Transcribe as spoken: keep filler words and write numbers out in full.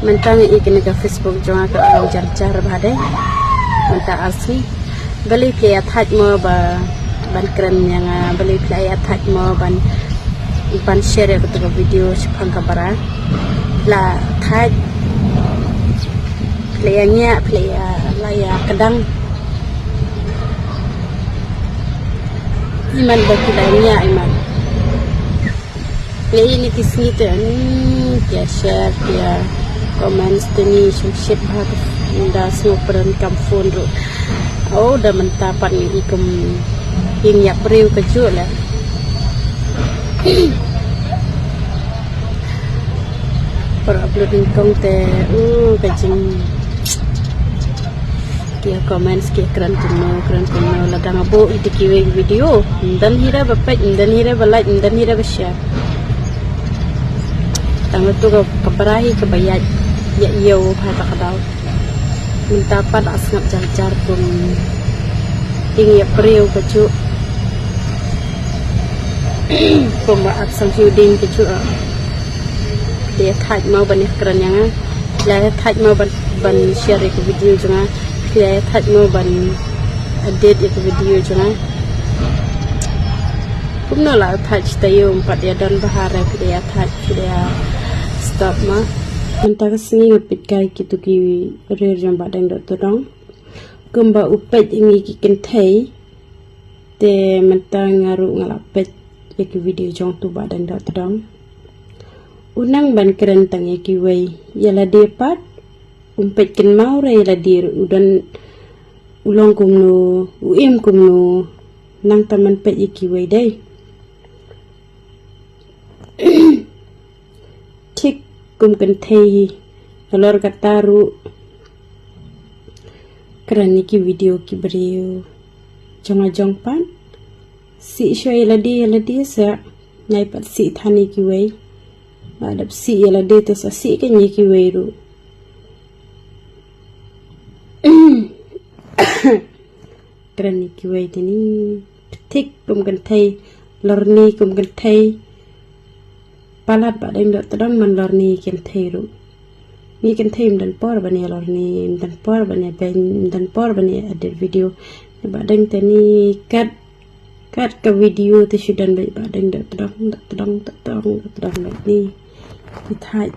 Mynta nga i kane ka Facebook jong nga ka long jar jar bha de. Mynta ar sngi. Balei phi ïa thait mo ba ban kren ïa nga, balei phi ïa thait mo ban ban share ïa katu ka video shaphang ka bra. La thait, phi ïa ngiah, phi ïa la ïa kdang. Iman ba phi la ngiah iman. Phi ïa ini ki sngi te, hmm, phi ïa share, phi ïa comments te ni shim shit bha ka da sngew pren kam phone ruh. Oh, da mynta pat ngi i kum ïing ïap briew ka juh la. Por upload nyngkong te, uh, ka jing ki ïa comments ki ïa kren kumno, kren kumno, la dang abo ite kiwei video. Ym don hi re ba peit, ym don hi re ba like, ym don hi re ba share. Tang tu ka, ka bra hi kaba ïaid, ïaid ïew bha ta ka daw. Mynta pat da sngap jar jar kum ïing ïap briew ka juh. Kumba at sang shu ding ka juh. Phi ïa thait mo ban ïa kren ïa nga. Phi ïa thait mo ban, ban share ïa ka video jong nga. Phi ïa thait mo ban edit ïa ka video jong nga. Kumno la thait shi taïew ym pat ïa don bha re, phi ïa thait, phi ïa stop mo. Mynta ka sngi nga peit kai kitu ki rir jong Bah Deng Dohtdong. Kumba u peit ïa ngi ki kynthei. Te mynta nga ruh nga la peit ïa ki video jong utu Bah Deng Dohtdong. U nang ban kren tang ïa kiwei, ïa lade pat um peit kynmaw re ïa lade ruh, u don u long kumno, u im kumno, nang tang ban peit ïa kiwei dei. Thik kum kynthei hi, halor kata ruh kren ïa ki video ki briew jong nga jong pat. Sih shuwa ïa lade ïa lade sa, nai pat sih than ïa kiwei. Ba dep sih ïa lade te sa sih kein ïa kiwei ruh. Kren ïa kiwei te ni. Thik kum kynthei, lorni kum kynthei. Palat Bah Deng Dohtdong man lorni kynthei ruh. Ngi kynthei ym don por ban ïa lorni, ym don por ban ïa beiñ, ym don por ban ïa edit video. Bah Deng te ni kat, kat ka video te shu don beit Bah Deng Dohtdong, Dohtdong, Dohtdong, Dohtdong beit ni. Ki thait